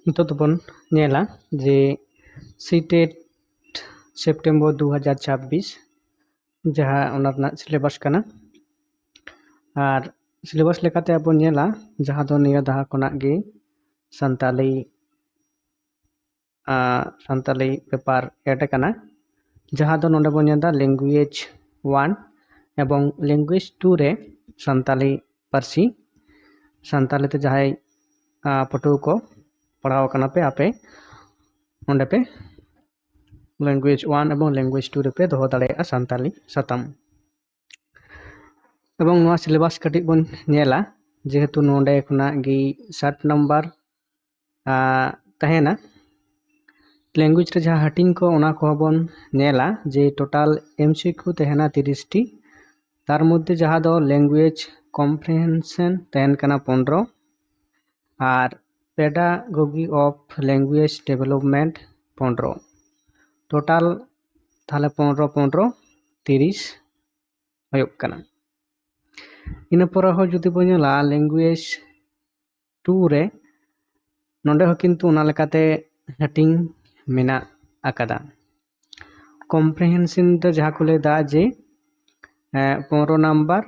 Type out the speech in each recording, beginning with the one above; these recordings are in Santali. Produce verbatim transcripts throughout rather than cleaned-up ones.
ᱱᱤᱛᱚᱜ ᱫᱚᱵᱚᱱ ᱧᱮᱞᱟ ᱡᱮ ᱥᱤᱴᱮᱴ ᱥᱮᱯᱴᱮᱢᱵᱚᱨ ᱫᱩ ᱦᱟᱡᱟᱨ ᱪᱷᱟᱵᱵᱤᱥ, ᱡᱟᱦᱟᱸ ᱚᱱᱟ ᱨᱮᱱᱟᱜ ᱥᱤᱞᱮᱵᱟᱥ ᱠᱟᱱᱟ᱾ ᱟᱨ ᱥᱤᱞᱮᱵᱟᱥ ᱞᱮᱠᱟᱛᱮ ᱟᱵᱚ ᱧᱮᱞᱟ, ᱡᱟᱦᱟᱸ ᱫᱚ ᱱᱤᱭᱟᱹ ᱫᱷᱟᱣ ᱠᱷᱚᱱᱟᱜ ᱜᱮ ᱥᱟᱱᱛᱟᱞᱤ ᱥᱟᱱᱛᱟᱞᱤ ᱯᱮᱯᱟᱨ ᱮᱰ ᱟᱠᱟᱱᱟ, ᱡᱟᱦᱟᱸ ᱫᱚ ᱱᱚᱰᱮ ᱵᱚᱱ ᱧᱮᱞ ᱮᱫᱟ ᱞᱮᱝᱜᱩᱭᱮᱡᱽ ᱳᱣᱟᱱ ᱮᱵᱚᱝ ᱞᱮᱝᱜᱩᱭᱮᱡᱽ ᱴᱩ ᱨᱮ ᱥᱟᱱᱛᱟᱞᱤ ᱯᱟᱹᱨᱥᱤ, ᱥᱟᱱᱛᱟᱞᱤ ᱛᱮ ᱡᱟᱦᱟᱸᱭ ᱯᱟᱹᱴᱷᱩᱣᱟᱹ ᱠᱚ ᱯᱟᱲᱦᱟᱣ ᱟᱠᱟᱱᱟ ᱯᱮ ᱟᱯᱮ, ᱚᱸᱰᱮ ᱯᱮ ᱞᱮᱝᱜᱩᱭᱮᱡᱽ ᱳᱣᱟᱱ ᱮᱵᱚᱝ ᱞᱮᱝᱜᱩᱭᱮᱡᱽ ᱴᱩ ᱨᱮᱯᱮ ᱫᱚᱦᱚ ᱫᱟᱲᱮᱭᱟᱜᱼᱟ ᱥᱟᱱᱛᱟᱞᱤ ᱥᱟᱛᱟᱢ᱾ ᱮᱵᱚᱝ ᱱᱚᱣᱟ ᱥᱤᱞᱮᱵᱟᱥ ᱠᱟᱹᱴᱤᱡ ᱵᱚᱱ ᱧᱮᱞᱟ, ᱡᱮᱦᱮᱛᱩ ᱱᱚᱰᱮ ᱠᱷᱚᱱᱟᱜ ᱜᱮ ᱥᱟᱴ ᱱᱟᱢᱵᱟᱨ ᱛᱟᱦᱮᱱᱟ᱾ ᱞᱮᱝᱜᱩᱭᱮᱡᱽ ᱨᱮ ᱡᱟᱦᱟᱸ ᱦᱟᱹᱴᱤᱧ ᱠᱚ, ᱚᱱᱟ ᱠᱚᱦᱚᱸ ᱵᱚᱱ ᱧᱮᱞᱟ ᱡᱮ ᱴᱳᱴᱟᱞ ᱮᱢᱥᱤᱠᱤᱭᱩ ᱛᱟᱦᱮᱱᱟ ᱛᱤᱨᱤᱥ ᱴᱤ᱾ ᱛᱟᱨ ᱢᱚᱫᱽᱫᱷᱮ ᱡᱟᱦᱟᱸ ᱫᱚ ᱞᱮᱝᱜᱩᱭᱮᱡᱽ ᱠᱚᱢᱯᱨᱤᱦᱮᱱᱥᱚᱱ ᱛᱟᱦᱮᱱ ᱠᱟᱱᱟ ᱯᱚᱱᱨᱚ, ᱟᱨ pedagogy of language development ᱯᱚᱱᱨᱚ᱾ ᱴᱳᱴᱟᱞ ᱛᱟᱦᱞᱮ ᱯᱚᱱᱨᱚ ᱯᱚᱱᱨᱚ ᱛᱤᱨᱤᱥ ᱦᱩᱭᱩᱜ ᱠᱟᱱᱟ᱾ ᱤᱱᱟᱹ ᱯᱚᱨᱮ ᱦᱚᱸ ᱡᱩᱫᱤ ᱵᱚᱱ ᱧᱮᱞᱟ ᱞᱮᱝᱜᱩᱭᱮᱡᱽ ᱴᱩ ᱨᱮ, ᱱᱚᱰᱮ ᱦᱚᱸ ᱠᱤᱱᱛᱩ ᱚᱱᱟ ᱞᱮᱠᱟᱛᱮ ᱦᱟᱹᱴᱤᱧ ᱢᱮᱱᱟᱜ ᱟᱠᱟᱫᱟ᱾ ᱠᱚᱢᱯᱨᱤᱦᱮᱱᱥᱚᱱ ᱨᱮ ᱡᱟᱦᱟᱸ ᱠᱚ ᱞᱟᱹᱭᱫᱟ ᱡᱮ ᱯᱚᱱᱨᱚ ᱱᱟᱢᱵᱟᱨ,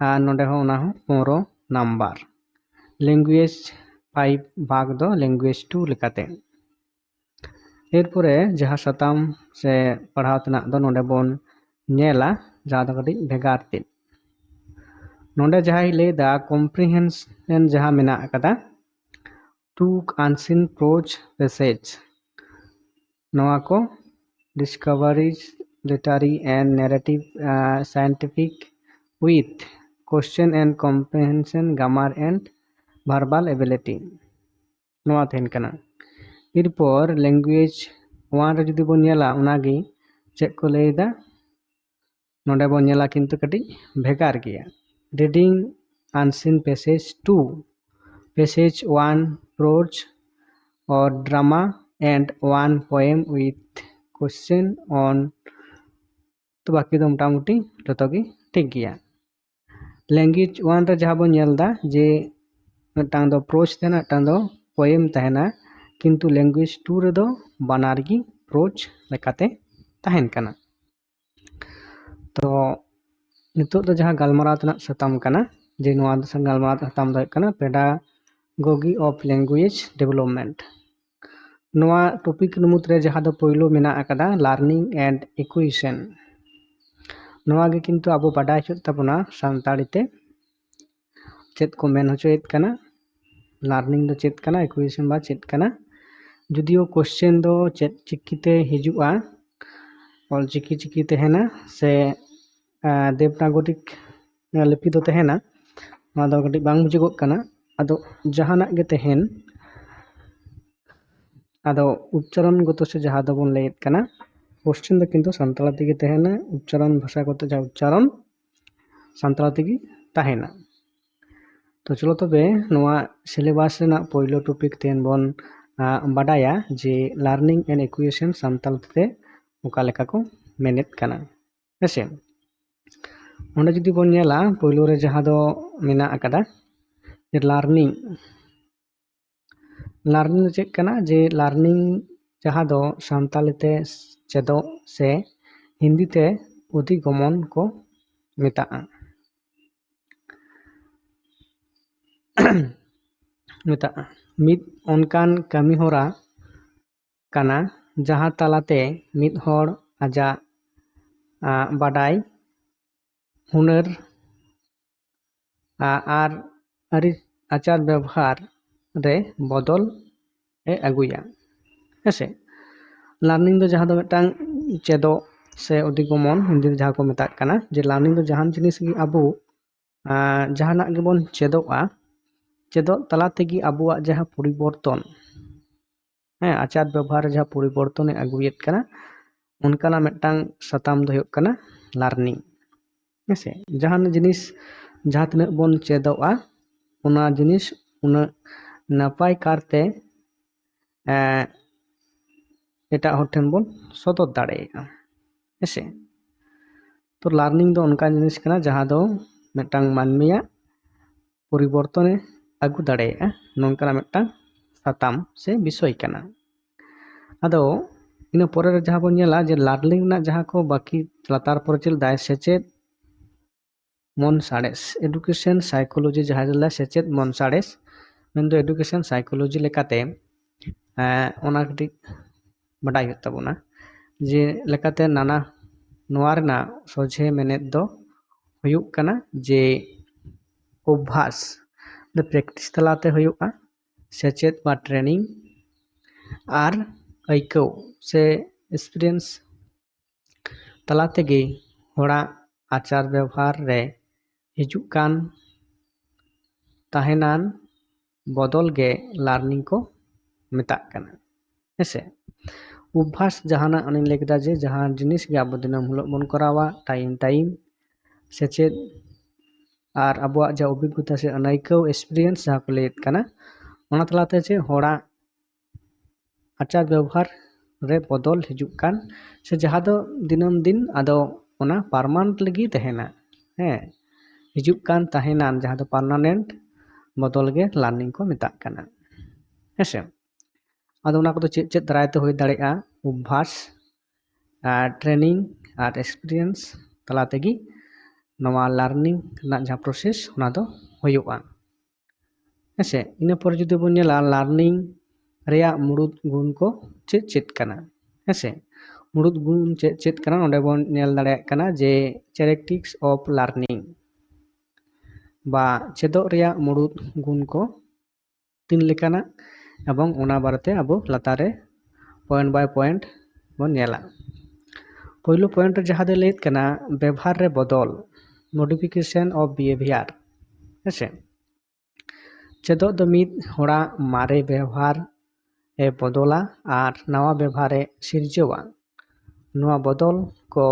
ᱟᱨ ᱱᱚᱰᱮ ᱦᱚᱸ ᱚᱱᱟ ᱦᱚᱸ ᱯᱚᱱᱨᱚ ᱱᱟᱢᱵᱟᱨ᱾ ᱞᱮᱝᱜᱩᱭᱮᱡᱽ ᱯᱷᱟᱭᱤᱵᱷ ᱵᱷᱟᱜᱽ ᱫᱚ ᱞᱮᱝᱜᱩᱭᱮᱡᱽ ᱴᱩ ᱞᱮᱠᱟᱛᱮ᱾ ᱮᱨᱯᱚᱨᱮ ᱡᱟᱦᱟᱸ ᱥᱟᱛᱟᱢ ᱥᱮ ᱯᱟᱲᱦᱟᱣ ᱛᱮᱱᱟᱜ ᱫᱚ ᱱᱚᱰᱮ ᱵᱚᱱ ᱧᱮᱞᱟ, ᱡᱟᱦᱟᱸ ᱫᱚ ᱠᱟᱹᱴᱤᱡ ᱵᱷᱮᱜᱟᱨ ᱛᱮ᱾ ᱱᱚᱰᱮ ᱡᱟᱦᱟᱸᱭ ᱞᱟᱹᱭᱫᱟ ᱠᱚᱢᱯᱨᱤᱦᱮᱱᱥᱚᱱ ᱡᱟᱦᱟᱸ ᱢᱮᱱᱟᱜ ᱟᱠᱟᱫᱟ, two unseen prose passage, ᱱᱚᱣᱟ ᱠᱚ discoveries literary and narrative, scientific with question and comprehension, grammar and verbal ability, ᱱᱚᱣᱟ ᱛᱟᱦᱮᱱ ᱠᱟᱱᱟ᱾ ᱮᱨᱯᱚᱨ ᱞᱮᱝᱜᱩᱭᱮᱡᱽ ᱳᱣᱟᱱ ᱨᱮ ᱡᱩᱫᱤ ᱵᱚᱱ ᱧᱮᱞᱟ, ᱚᱱᱟᱜᱮ ᱪᱮᱫ ᱠᱚ ᱞᱟᱹᱭᱫᱟ, ᱱᱚᱰᱮ ᱵᱚᱱ ᱧᱮᱞᱟ ᱠᱤᱱᱛᱩ ᱠᱟᱹᱴᱤᱡ ᱵᱷᱮᱜᱟᱨ ᱜᱮᱭᱟ᱾ Reading unseen passage two, passage one prose or drama and one poem with question on, ᱛᱚ ᱵᱟᱹᱠᱤ ᱫᱚ ᱢᱚᱴᱟᱢᱩᱴᱤ ᱡᱚᱛᱚ ᱜᱮ ᱴᱷᱤᱠ ᱜᱮᱭᱟ᱾ ᱞᱮᱝᱜᱩᱭᱮᱡᱽ ᱳᱣᱟᱱ ᱨᱮ ᱡᱟᱦᱟᱸ ᱵᱚᱱ ᱧᱮᱞ ᱮᱫᱟ ᱡᱮ ᱢᱤᱫᱴᱟᱝ ᱫᱚ ᱯᱨᱳᱡᱽ ᱛᱟᱦᱮᱱᱟ, ᱢᱤᱫᱴᱟᱝ ᱫᱚ poem ᱛᱟᱦᱮᱱᱟ, ᱠᱤᱱᱛᱩ language two ᱨᱮᱫᱚ ᱵᱟᱱᱟᱨ ᱜᱮ prose ᱞᱮᱠᱟᱛᱮ ᱛᱟᱦᱮᱱ ᱠᱟᱱᱟ᱾ ᱛᱚ ᱱᱤᱛᱚᱜ ᱫᱚ ᱡᱟᱦᱟᱸ ᱜᱟᱞᱢᱟᱨᱟᱣ ᱛᱮᱱᱟᱜ ᱥᱟᱛᱟᱢ ᱠᱟᱱᱟ, ᱡᱮ ᱱᱚᱣᱟ ᱜᱟᱞᱢᱟᱨᱟᱣ ᱥᱟᱛᱟᱢ ᱫᱚ ᱦᱩᱭᱩᱜ ᱠᱟᱱᱟ pedagogy of language development᱾ ᱱᱚᱣᱟ topic ᱢᱩᱫᱽᱨᱮ ᱡᱟᱦᱟᱸ ᱫᱚ ᱯᱳᱭᱞᱳ ᱢᱮᱱᱟᱜ ᱟᱠᱟᱫᱟ learning and acquisition᱾ ᱱᱚᱣᱟ ᱜᱮ ᱠᱤᱱᱛᱩ ᱟᱵᱚ ᱵᱟᱰᱟᱭ ᱦᱩᱭᱩᱜ ᱛᱟᱵᱚᱱᱟ ᱥᱟᱱᱛᱟᱲᱤ ᱛᱮ ᱪᱮᱫ ᱠᱚ ᱢᱮᱱ ᱦᱚᱪᱚᱭᱮᱫ ᱠᱟᱱᱟ, learning ᱫᱚ ᱪᱮᱫ ᱠᱟᱱᱟ, acquisition ᱵᱟ ᱪᱮᱫ ᱠᱟᱱᱟ᱾ ᱡᱩᱫᱤᱭᱳ question ᱫᱚ ᱪᱮᱫ ᱪᱤᱠᱤᱛᱮ ᱦᱤᱡᱩᱜᱼᱟ, ᱚᱞᱪᱤᱠᱤ ᱪᱤᱠᱤ ᱛᱟᱦᱮᱱᱟ ᱥᱮ ᱫᱮᱵᱽᱱᱟᱜᱚᱨᱤ ᱞᱤᱯᱤ ᱫᱚ ᱛᱟᱦᱮᱱᱟ, ᱱᱚᱣᱟ ᱫᱚ ᱠᱟᱹᱴᱤᱡ ᱵᱟᱝ ᱵᱩᱡᱩᱜᱚᱜ ᱠᱟᱱᱟ᱾ ᱟᱫᱚ ᱡᱟᱦᱟᱱᱟᱜ ᱜᱮ ᱛᱟᱦᱮᱱ, ᱟᱫᱚ ᱩᱪᱪᱟᱨᱚᱱ ᱜᱚᱛᱚ ᱥᱮ ᱡᱟᱦᱟᱸ ᱫᱚᱵᱚᱱ ᱞᱟᱹᱭᱮᱫ ᱠᱟᱱᱟ, question ᱫᱚ ᱠᱤᱱᱛᱩ ᱥᱟᱱᱛᱟᱲᱤ ᱛᱮᱜᱮ ᱛᱟᱦᱮᱱᱟ᱾ ᱩᱪᱪᱟᱨᱚᱱ ᱵᱷᱟᱥᱟ ᱠᱚᱛᱮ ᱡᱟᱦᱟᱸ ᱩᱪᱪᱟᱨᱚᱱ ᱥᱟᱱᱛᱟᱲᱤ ᱛᱮᱜᱮ ᱛᱟᱦᱮᱱᱟ᱾ ᱛᱚ ᱪᱚᱞᱚ ᱛᱚᱵᱮ ᱱᱚᱣᱟ syllabus ᱨᱮᱱᱟᱜ ᱯᱳᱭᱞᱳ topic ᱛᱮᱦᱮᱧ ᱵᱚᱱ ᱵᱟᱰᱟᱭᱟ ᱡᱮ learning and acquisition ᱥᱟᱱᱛᱟᱲᱤ ᱛᱮ ᱚᱠᱟ ᱞᱮᱠᱟ ᱠᱚ ᱢᱮᱱᱮᱫ ᱠᱟᱱᱟ᱾ ᱦᱮᱸᱥᱮ, ᱚᱸᱰᱮ ᱡᱩᱫᱤ ᱵᱚᱱ ᱧᱮᱞᱟ, ᱯᱳᱭᱞᱳ ᱨᱮ ᱡᱟᱦᱟᱸ ᱫᱚ ᱢᱮᱱᱟᱜ ᱟᱠᱟᱫᱟ ᱡᱮ learning᱾ Learning ᱫᱚ ᱪᱮᱫ ᱠᱟᱱᱟ? ᱡᱮ learning ᱡᱟᱦᱟᱸ ᱫᱚ ᱥᱟᱱᱛᱟᱲᱤ ᱛᱮ ᱪᱮᱫᱚᱜ ᱥᱮ ᱦᱤᱱᱫᱤ ᱛᱮ ᱚᱫᱷᱤᱜᱚᱢᱚᱱ ᱠᱚ ᱢᱮᱛᱟᱜᱼᱟ᱾ ᱢᱮᱛᱟᱜᱼᱟ ᱢᱤᱫ ᱚᱱᱠᱟᱱ ᱠᱟᱹᱢᱤᱦᱚᱨᱟ ᱠᱟᱱᱟ, ᱡᱟᱦᱟᱸ ᱛᱟᱞᱟᱛᱮ ᱢᱤᱫ ᱦᱚᱲ ᱟᱡᱟᱜ ᱵᱟᱰᱟᱭ, ᱦᱩᱱᱟᱹᱨ ᱟᱨ ᱟᱹᱨᱤ ᱟᱪᱟᱨ ᱵᱮᱵᱚᱦᱟᱨ ᱨᱮ ᱵᱚᱫᱚᱞ ᱮ ᱟᱹᱜᱩᱭᱟ᱾ ᱦᱮᱸᱥᱮ, learning ᱫᱚ ᱡᱟᱦᱟᱸ ᱫᱚ ᱢᱤᱫᱴᱟᱝ ᱪᱮᱫᱚᱜ ᱥᱮ ᱚᱫᱷᱤᱜᱚᱢᱚᱱ ᱦᱤᱱᱫᱤ ᱛᱮ ᱡᱟᱦᱟᱸ ᱠᱚ ᱢᱮᱛᱟᱜ ᱠᱟᱱᱟ, ᱡᱮ learning ᱫᱚ ᱡᱟᱦᱟᱱ ᱡᱤᱱᱤᱥ ᱜᱮ ᱟᱵᱚ ᱡᱟᱦᱟᱱᱟᱜ ᱜᱮᱵᱚᱱ ᱪᱮᱫᱚᱜᱼᱟ, ᱪᱮᱫᱚᱜ ᱛᱟᱞᱟ ᱛᱮᱜᱮ ᱟᱵᱚᱣᱟᱜ ᱡᱟᱦᱟᱸ ᱯᱚᱨᱤᱵᱚᱨᱛᱚᱱ, ᱦᱮᱸ, ᱟᱪᱟᱨ ᱵᱮᱵᱚᱦᱟᱨ ᱨᱮ ᱡᱟᱦᱟᱸ ᱯᱚᱨᱤᱵᱚᱨᱛᱚᱱᱮ ᱟᱹᱜᱩᱭᱮᱫ ᱠᱟᱱᱟ, ᱚᱱᱠᱟᱱᱟᱜ ᱢᱤᱫᱴᱟᱝ ᱥᱟᱛᱟᱢ ᱫᱚ ᱦᱩᱭᱩᱜ ᱠᱟᱱᱟ learning᱾ ᱦᱮᱸᱥᱮ, ᱡᱟᱦᱟᱱ ᱡᱤᱱᱤᱥ ᱡᱟᱦᱟᱸ ᱛᱤᱱᱟᱹᱜ ᱵᱚᱱ ᱪᱮᱫᱚᱜᱼᱟ, ᱚᱱᱟ ᱡᱤᱱᱤᱥ ᱩᱱᱟᱹᱜ ᱱᱟᱯᱟᱭ ᱠᱟᱨᱛᱮ ᱮᱴᱟᱜ ᱦᱚᱲ ᱴᱷᱮᱱ ᱵᱚᱱ ᱥᱚᱫᱚᱨ ᱫᱟᱲᱮᱭᱟᱜᱼᱟ᱾ ᱦᱮᱸᱥᱮ, ᱛᱚ learning ᱫᱚ ᱚᱱᱠᱟᱱ ᱡᱤᱱᱤᱥ ᱠᱟᱱᱟ ᱡᱟᱦᱟᱸ ᱫᱚ ᱢᱤᱫᱴᱟᱝ ᱢᱟᱹᱱᱢᱤᱭᱟᱜ ᱯᱚᱨᱤᱵᱚᱨᱛᱚᱱᱮ ᱟᱹᱜᱩ ᱫᱟᱲᱮᱭᱟᱜᱼᱟ, ᱱᱚᱝᱠᱟᱱᱟᱜ ᱢᱤᱫᱴᱟᱝ ᱥᱟᱛᱟᱢ ᱥᱮ ᱵᱤᱥᱚᱭ ᱠᱟᱱᱟ᱾ ᱟᱫᱚ ᱤᱱᱟᱹ ᱯᱚᱨᱮ ᱨᱮ ᱡᱟᱦᱟᱸ ᱵᱚᱱ ᱧᱮᱞᱟ ᱡᱮ ᱞᱟᱨᱱᱤᱝ ᱨᱮᱱᱟᱜ ᱡᱟᱦᱟᱸ ᱠᱚ ᱵᱟᱹᱠᱤ ᱞᱟᱛᱟᱨ ᱯᱚᱨᱮ ᱪᱮᱫ ᱞᱮᱫᱟᱭ, ᱥᱮᱪᱮᱫ ᱢᱚᱱ ᱥᱟᱬᱮᱥ, education psychology, ᱡᱟᱦᱟᱸ ᱞᱮᱫᱟᱭ ᱥᱮᱪᱮᱫ ᱢᱚᱱ ᱥᱟᱬᱮᱥ, ᱢᱮᱱᱫᱚ education psychology ᱞᱮᱠᱟᱛᱮ ᱚᱱᱟ ᱠᱟᱹᱴᱤᱡ ᱵᱟᱰᱟᱭ ᱦᱩᱭᱩᱜ ᱛᱟᱵᱚᱱᱟ᱾ ᱡᱮ ᱞᱮᱠᱟᱛᱮ ᱱᱟᱱᱟ ᱱᱚᱣᱟ ᱨᱮᱱᱟᱜ ᱥᱚᱡᱷᱮ ᱢᱮᱱᱮᱫ ᱫᱚ ᱦᱩᱭᱩᱜ ᱠᱟᱱᱟ ᱡᱮ ᱚᱵᱵᱷᱟᱥ, ᱯᱨᱮᱠᱴᱤᱥ ᱛᱟᱞᱟᱛᱮ ᱦᱩᱭᱩᱜᱼᱟ, ᱥᱮᱪᱮᱫ ᱵᱟ ᱴᱨᱮᱱᱤᱝ, ᱟᱨ ᱟᱹᱭᱠᱟᱹᱣ ᱥᱮ ᱮᱠᱥᱯᱤᱨᱤᱭᱮᱱᱥ ᱛᱟᱞᱟ ᱛᱮᱜᱮ ᱦᱚᱲᱟᱜ ᱟᱪᱟᱨ ᱵᱮᱣᱦᱟᱨ ᱨᱮ ᱦᱤᱡᱩᱜ ᱠᱟᱱ ᱛᱟᱦᱮᱱᱟᱱ ᱵᱚᱫᱚᱞ ᱜᱮ ᱞᱟᱨᱱᱤᱝ ᱠᱚ ᱢᱮᱛᱟᱜ ᱠᱟᱱᱟ᱾ ᱦᱮᱸᱥᱮ, ᱚᱵᱵᱷᱟᱥ ᱡᱟᱦᱟᱱᱟᱜ ᱚᱱᱮᱧ ᱞᱟᱹᱭ ᱠᱮᱫᱟ ᱡᱮ ᱡᱟᱦᱟᱸ ᱡᱤᱱᱤᱥ ᱜᱮ ᱟᱵᱚ ᱫᱤᱱᱟᱹᱢ ᱦᱤᱞᱳᱜ ᱵᱚᱱ ᱠᱚᱨᱟᱣᱟ, ᱴᱟᱭᱤᱢ ᱴᱟᱭᱤᱢ ᱥᱮᱪᱮᱫ ᱟᱨ ᱟᱵᱚᱣᱟᱜ ᱡᱟᱦᱟᱸ ᱚᱵᱷᱤᱜᱽᱜᱚᱛᱟ ᱥᱮ ᱟᱹᱱᱟᱹᱭᱠᱟᱹᱣ, ᱮᱠᱥᱯᱤᱨᱤᱭᱮᱱᱥ ᱡᱟᱦᱟᱸ ᱠᱚ ᱞᱟᱹᱭᱮᱫ ᱠᱟᱱᱟ, ᱚᱱᱟ ᱛᱟᱞᱟᱛᱮ ᱪᱮᱫ ᱦᱚᱲᱟᱜ ᱟᱪᱟᱨ ᱵᱮᱵᱚᱦᱟᱨ ᱨᱮ ᱵᱚᱫᱚᱞ ᱦᱤᱡᱩᱜ ᱠᱟᱱ, ᱥᱮ ᱡᱟᱦᱟᱸ ᱫᱚ ᱫᱤᱱᱟᱹᱢ ᱫᱤᱱ ᱟᱫᱚ ᱚᱱᱟ ᱯᱟᱨᱢᱟᱱᱮᱱᱴ ᱞᱟᱹᱜᱤᱫ ᱛᱟᱦᱮᱱᱟ᱾ ᱦᱮᱸ, ᱦᱤᱡᱩᱜ ᱠᱟᱱ ᱛᱟᱦᱮᱱᱟᱱ, ᱡᱟᱦᱟᱸ ᱫᱚ ᱯᱟᱨᱢᱟᱱᱮᱱᱴ ᱵᱚᱫᱚᱞ ᱜᱮ ᱞᱟᱨᱱᱤᱝ ᱠᱚ ᱢᱮᱛᱟᱜ ᱠᱟᱱᱟ᱾ ᱦᱮᱸᱥᱮ, ᱟᱫᱚ ᱚᱱᱟ ᱠᱚᱫᱚ ᱪᱮᱫ ᱪᱮᱫ ᱫᱟᱨᱟᱭ ᱛᱮ ᱦᱩᱭ ᱫᱟᱲᱮᱭᱟᱜᱼᱟ? ᱚᱵᱵᱷᱟᱥ, ᱟᱨ ᱴᱨᱮᱱᱤᱝ ᱟᱨ ᱮᱠᱥᱯᱤᱨᱤᱭᱮᱱᱥ ᱛᱟᱞᱟ ᱛᱮᱜᱮ ᱱᱚᱣᱟ ᱞᱟᱨᱱᱤᱝ ᱨᱮᱱᱟᱜ ᱡᱟᱦᱟᱸ ᱯᱨᱚᱥᱮᱥ, ᱚᱱᱟ ᱫᱚ ᱦᱩᱭᱩᱜᱼᱟ᱾ ᱦᱮᱸᱥᱮ, ᱤᱱᱟᱹ ᱯᱚᱨᱮ ᱡᱩᱫᱤ ᱵᱚᱱ ᱧᱮᱞᱟ ᱞᱟᱨᱱᱤᱝ ᱨᱮᱭᱟᱜ ᱢᱩᱲᱩᱫ ᱜᱩᱱ ᱠᱚ ᱪᱮᱫ ᱪᱮᱫ ᱠᱟᱱᱟ? ᱦᱮᱸᱥᱮ, ᱢᱩᱲᱩᱫ ᱜᱩᱱ ᱪᱮᱫ ᱪᱮᱫ ᱠᱟᱱᱟ? ᱱᱚᱰᱮ ᱵᱚᱱ ᱧᱮᱞ ᱫᱟᱲᱮᱭᱟᱜ ᱠᱟᱱᱟ ᱡᱮ characteristics of learning, ᱵᱟ ᱪᱮᱫᱚᱜ ᱨᱮᱭᱟᱜ ᱢᱩᱲᱩᱫ ᱜᱩᱱ ᱠᱚ ᱛᱤᱱ ᱞᱮᱠᱟᱱᱟᱜ, ᱮᱵᱚᱝ ᱚᱱᱟ ᱵᱟᱨᱮᱛᱮ ᱟᱵᱚ ᱞᱟᱛᱟᱨ ᱨᱮ point by point ᱵᱚᱱ ᱧᱮᱞᱟ᱾ ᱯᱳᱭᱞᱳ point ᱨᱮ ᱡᱟᱦᱟᱸ ᱫᱚ ᱞᱟᱹᱭᱮᱫ ᱠᱟᱱᱟ ᱵᱮᱵᱷᱟᱨ ᱨᱮ ᱵᱚᱫᱚᱞ, modification of behavior᱾ ᱦᱮᱸᱥᱮ, ᱪᱮᱫᱚᱜ ᱫᱚ ᱢᱤᱫ ᱦᱚᱲᱟᱜ ᱢᱟᱨᱮ ᱵᱮᱣᱦᱟᱨ ᱮ ᱵᱚᱫᱚᱞᱟ ᱟᱨ ᱱᱟᱣᱟ ᱵᱮᱣᱦᱟᱨ ᱮ ᱥᱤᱨᱡᱟᱹᱣᱟ᱾ ᱱᱚᱣᱟ ᱵᱚᱫᱚᱞ ᱠᱚ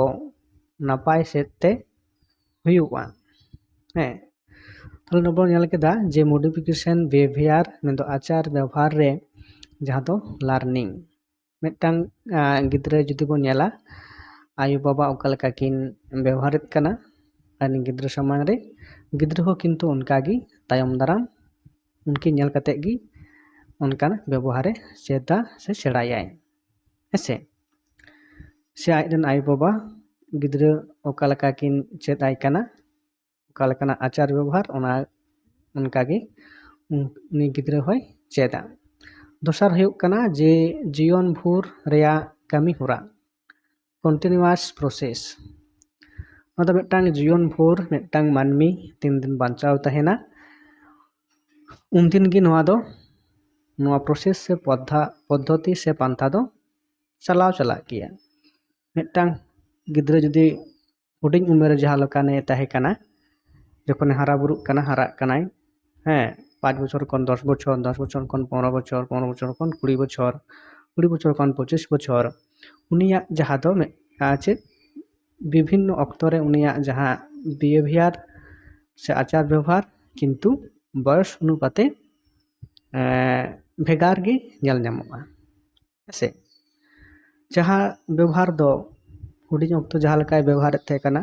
ᱱᱟᱯᱟᱭ ᱥᱮᱫ ᱛᱮ ᱦᱩᱭᱩᱜᱼᱟ᱾ ᱦᱮᱸ, ᱛᱟᱦᱞᱮ ᱱᱚᱰᱮ ᱵᱚᱱ ᱧᱮᱞ ᱠᱮᱫᱟ ᱡᱮ modification behavior ᱢᱮᱱᱫᱚ ᱟᱪᱟᱨ ᱵᱮᱣᱦᱟᱨ ᱨᱮ ᱡᱟᱦᱟᱸ ᱫᱚ ᱞᱟᱨᱱᱤᱝ᱾ ᱢᱤᱫᱴᱟᱝ ᱜᱤᱫᱽᱨᱟᱹ ᱡᱩᱫᱤ ᱵᱚᱱ ᱧᱮᱞᱟ, ᱟᱭᱳᱼᱵᱟᱵᱟ ᱚᱠᱟ ᱞᱮᱠᱟ ᱠᱤᱱ ᱵᱮᱣᱦᱟᱨᱮᱫ ᱠᱟᱱᱟ ᱟᱨ ᱜᱤᱫᱽᱨᱟᱹ ᱥᱟᱢᱟᱝ ᱨᱮ, ᱜᱤᱫᱽᱨᱟᱹ ᱦᱚᱸ ᱠᱤᱱᱛᱩ ᱚᱱᱠᱟᱜᱮ ᱛᱟᱭᱚᱢ ᱫᱟᱨᱟᱢ ᱩᱱᱠᱤᱱ ᱧᱮᱞ ᱠᱟᱛᱮᱫ ᱜᱮ ᱚᱱᱠᱟᱱ ᱵᱮᱵᱚᱦᱟᱨᱮ ᱪᱮᱫᱟ ᱥᱮ ᱥᱮᱬᱟᱭᱟᱭ᱾ ᱦᱮᱸᱥᱮ? ᱥᱮ ᱟᱡ ᱨᱮᱱ ᱟᱭᱳᱼᱵᱟᱵᱟ ᱜᱤᱫᱽᱨᱟᱹ ᱚᱠᱟ ᱞᱮᱠᱟ ᱠᱤᱱ ᱪᱮᱫ ᱟᱭ ᱠᱟᱱᱟ, ᱚᱠᱟ ᱞᱮᱠᱟᱱᱟᱜ ᱟᱪᱟᱨ ᱵᱮᱵᱚᱦᱟᱨ, ᱚᱱᱟ ᱚᱱᱠᱟᱜᱮ ᱩᱱ- ᱩᱱᱤ ᱜᱤᱫᱽᱨᱟᱹ ᱦᱚᱸᱭ ᱪᱮᱫᱟ᱾ ᱫᱚᱥᱟᱨ ᱦᱩᱭᱩᱜ ᱠᱟᱱᱟ ᱡᱮ ᱡᱤᱭᱚᱱ ᱵᱷᱳᱨ ᱨᱮᱭᱟᱜ ᱠᱟᱹᱢᱤ ᱦᱚᱨᱟ, continuous process᱾ ᱱᱚᱣᱟ ᱫᱚ ᱢᱤᱫᱴᱟᱝ ᱡᱤᱭᱚᱱ ᱵᱷᱳᱨ ᱢᱤᱫᱴᱟᱝ ᱢᱟᱹᱱᱢᱤ ᱛᱤᱱ ᱫᱤᱱ ᱵᱟᱧᱪᱟᱣ ᱛᱟᱦᱮᱱᱟ, ᱩᱱᱫᱤᱱ ᱜᱮ ᱱᱚᱣᱟ ᱫᱚ, ᱱᱚᱣᱟ process ᱥᱮ ᱯᱚᱫᱽᱫᱷᱟ ᱯᱚᱫᱽᱫᱷᱚᱛᱤ ᱥᱮ ᱯᱟᱱᱛᱷᱟ ᱫᱚ ᱪᱟᱞᱟᱣ ᱪᱟᱞᱟᱜ ᱜᱮᱭᱟ᱾ ᱢᱤᱫᱴᱟᱝ ᱜᱤᱫᱽᱨᱟᱹ ᱡᱩᱫᱤ ᱦᱩᱰᱤᱧ ᱩᱢᱮᱨ ᱨᱮ ᱡᱟᱦᱟᱸ ᱞᱮᱠᱟᱱᱮ ᱛᱟᱦᱮᱸ ᱠᱟᱱᱟ, ᱡᱚᱠᱷᱚᱱᱮ ᱦᱟᱨᱟ ᱵᱩᱨᱩᱜ ᱠᱟᱱᱟ, ᱦᱟᱨᱟᱜ ᱠᱟᱱᱟᱭ, ᱦᱮᱸ, ᱯᱟᱸᱪ ᱵᱚᱪᱷᱚᱨ ᱠᱷᱚᱱ ᱫᱚᱥ ᱵᱚᱪᱷᱚᱨ, ᱫᱚᱥ ᱵᱚᱪᱷᱚᱨ ᱠᱷᱚᱱ ᱯᱚᱱᱨᱚ ᱵᱚᱪᱷᱚᱨ, ᱯᱚᱱᱨᱚ ᱵᱚᱪᱷᱚᱨ ᱠᱷᱚᱱ ᱠᱩᱲᱤ ᱵᱚᱪᱷᱚᱨ, ᱠᱩᱲᱤ ᱵᱚᱪᱷᱚᱨ ᱠᱷᱚᱱ ᱯᱚᱸᱪᱤᱥ ᱵᱚᱪᱷᱚᱨ, ᱩᱱᱤᱭᱟᱜ ᱡᱟᱦᱟᱸ ᱫᱚ ᱢᱤᱫ- ᱟᱨ ᱪᱮᱫ ᱵᱤᱵᱷᱤᱱᱱᱚ ᱚᱠᱛᱚ ᱨᱮ ᱩᱱᱤᱭᱟᱜ ᱡᱟᱦᱟᱸ behaviour ᱥᱮ ᱟᱪᱟᱨ ᱵᱮᱵᱚᱦᱟᱨ ᱠᱤᱱᱛᱩ ᱵᱚᱭᱚᱥ ᱚᱱᱩᱯᱟᱛᱮ, ᱮᱸ, ᱵᱷᱮᱜᱟᱨ ᱜᱮ ᱧᱮᱞ ᱧᱟᱢᱚᱜᱼᱟ᱾ ᱦᱮᱸᱥᱮ? ᱡᱟᱦᱟᱸ ᱵᱮᱵᱚᱦᱟᱨ ᱫᱚ ᱦᱩᱰᱤᱧ ᱚᱠᱛᱚ ᱡᱟᱦᱟᱸ ᱞᱮᱠᱟᱭ ᱵᱮᱵᱚᱦᱟᱨᱮᱫ ᱛᱟᱦᱮᱸ ᱠᱟᱱᱟ,